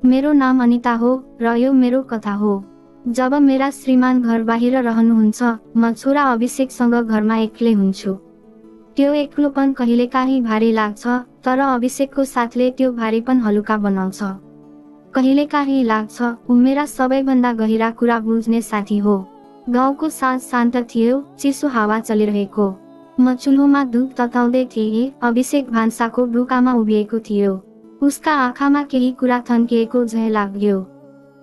मेरो नाम अनिता हो र यो मेरो कथा हो। जब मेरा श्रीमान घर बाहिर रहनुहुन्छ, म छोरा अभिषेकसँग घरमा एक्लै हुन्छु। त्यो एक्लोपन कहिलेकाहीँ भारी लाग्छ, तर अभिषेकको साथले त्यो भारीपन हलुका बनाउँछ। कहिलेकाहीँ लाग्छ ऊ मेरा सबैभन्दा गहिरा कुरा बुझ्ने साथी हो। गाउँको साँझ शान्त थियो, चिसो हावा चलिरहेको। म चुल्होमा दुध तताउँदै थिएँ, अभिषेक भान्साको ढोकामा उभिएको थियो। उसका आँखामा केही कुरा थन्किएको झैँ लाग्यो।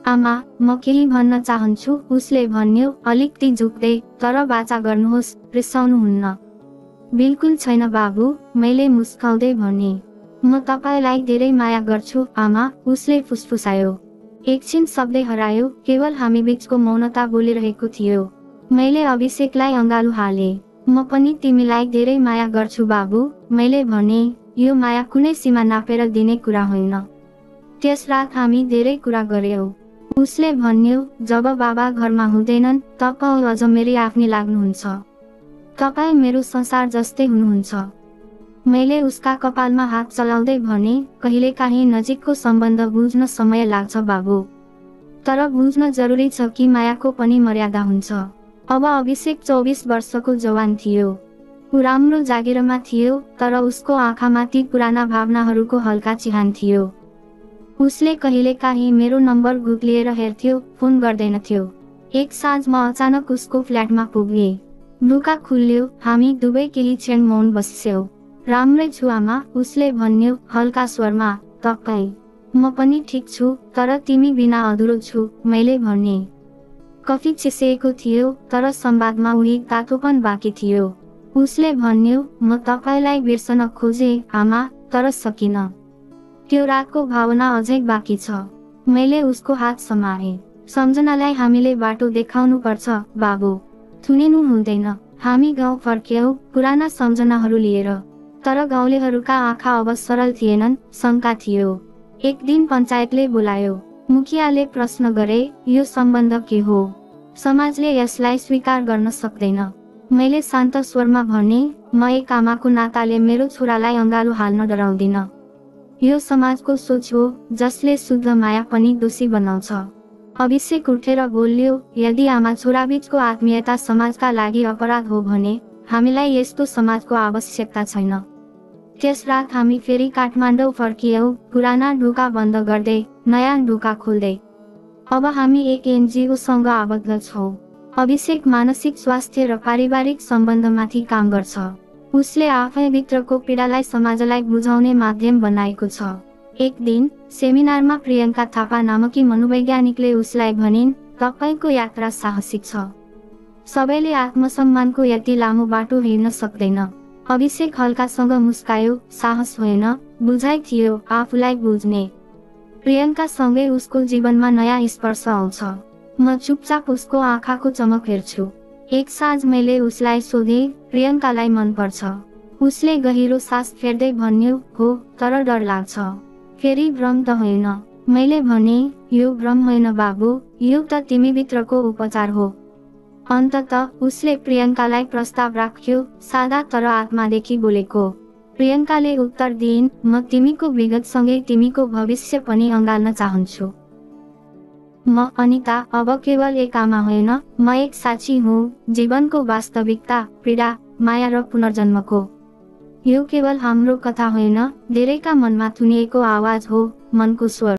आमा, म केही भन्न चाहन्छु, उसले भन्यो अलिकति झुक्दै, तर बाचा गर्नुहोस्, रिसाउनुहुन्न। बिल्कुल छैन बाबु, मैले मुस्काउँदै भने। म तपाईलाई धेरै माया गर्छु आमा, उसले फुसफुसायो। एकछिन शब्दै हरायो, केवल हामी बीचको मौनता बोलिरहेको थियो। मैले अभिषेकलाई अँगालो हाले। म पनि तिमीलाई धेरै माया गर्छु बाबु, मैले भने। यो माया कुनै सीमा नापेर दिने कुरा होइन। त्यस रात हामी धेरै कुरा गर्यौं। उसले भन्यो, जब बाबा घरमा हुँदैनन्, तपाईं अझ मेरी आफ्नी लाग्नुहुन्छ। तपाईं मेरो संसार जस्तै हुनुहुन्छ। मैले उसका कपालमा हात चलाउँदै भने, कहिलेकाहीँ नजिकको सम्बन्ध बुझ्न समय लाग्छ बाबु। तर बुझ्न जरुरी छ कि मायाको पनि मर्यादा हुन्छ। अब अभिषेक 24 वर्षको जवान थियो। ऊ राम्रो जागिरमा थियो, तर उसको आँखामा ती पुराना भावनाहरूको हल्का चिहान थियो। उसले कहिलेकाहीँ मेरो नम्बर गुग्लिएर हेर्थ्यो, फोन गर्दैनथ्यो। एक साँझ म अचानक उसको फ्ल्याटमा पुगेँ। ढोका खुल्यो, हामी दुवै केही क्षण मौन बस्यौं। राम्रै छु आमा, उसले भन्यो हल्का स्वरमा। तपाईँ? म पनि ठिक छु, तर तिमी बिना अधुरो छु, मैले भने। कफी चिसिएको थियो, तर संवादमा उही तातोपन बाँकी थियो। उसले भन्यो, म तपाईलाई बिर्सन खोजे आमा, तर सकिन। त्यो रातको भावना अझै बाँकी छ। मैले उसको हात समाए। सम्झनालाई हामीले बाटो देखाउनु पर्छ बाबु, थुनिनु हुँदैन। हामी गाउँ फर्क्यौं, पुराना सम्झनाहरू लिएर। तर गाउँलेहरूका आँखा अब सरल थिएनन्, शङ्का थियो। एक दिन पञ्चायतले बोलायो। मुखियाले प्रश्न गरे, यो सम्बन्ध के हो? समाजले यसलाई स्वीकार गर्न सक्दैन। मैले शान्त स्वरमा भने, म एक आमाको नाताले मेरो छोरालाई अँगालो हाल्न डराउँदिन। यो समाजको सोच हो, जसले शुद्ध माया पनि दोषी बनाउँछ। अभिषेक उठेर बोल्यो, यदि आमा छोराबीचको आत्मीयता समाजका लागि अपराध हो भने हामीलाई यस्तो समाजको आवश्यकता छैन। त्यस रात हामी फेरि काठमाडौँ फर्कियौं, पुराना ढोका बन्द गर्दै, नयाँ ढोका खोल्दै। अब हामी एक एनजिओसँग आबद्ध छौं। अभिषेक मानसिक स्वास्थ्य र पारिवारिक सम्बन्धमाथि काम गर्छ। उसले आफैभित्रको पीडालाई समाजलाई बुझाउने माध्यम बनाएको छ। एक दिन सेमिनारमा प्रियङ्का थापा नामकी मनोवैज्ञानिकले उसलाई भनिन्, तपाईको यात्रा साहसिक छ। सबैले आत्मसम्मानको यति लामो बाटो हिँड्न सक्दैन। अभिषेक हल्कासँग मुस्कायो, साहस होइन, बुझाइ थियो, आफूलाई बुझ्ने। प्रियङ्कासँगै उसको जीवनमा नयाँ स्पर्श आउँछ। म चुपचाप उसको आँखाको चमक हेर्छु। एक साँझ मैले उसलाई सोधे, प्रियङ्कालाई मन पर्छ? उसले गहिरो सास फेर्दै भन्यो, हो, तर डर लाग्छ। फेरि भ्रम त होइन? मैले भने, यो भ्रम होइन बाबु, यो त तिमीभित्रको उपचार हो। अन्ततः उसले प्रियङ्कालाई प्रस्ताव राख्यो, सादा तर आत्मादेखि बोलेको। प्रियङ्काले उत्तर दिइन्, म तिमीको विगतसँगै तिमीको भविष्य पनि अँगाल्न चाहन्छु। म अनिता अब केवल एक आमा होइन, म एक साक्षी हुँ, जीवनको वास्तविकता, पीडा, माया र पुनर्जन्मको। यो केवल हाम्रो कथा होइन, धेरैका मनमा थुनिएको आवाज हो, मनको स्वर।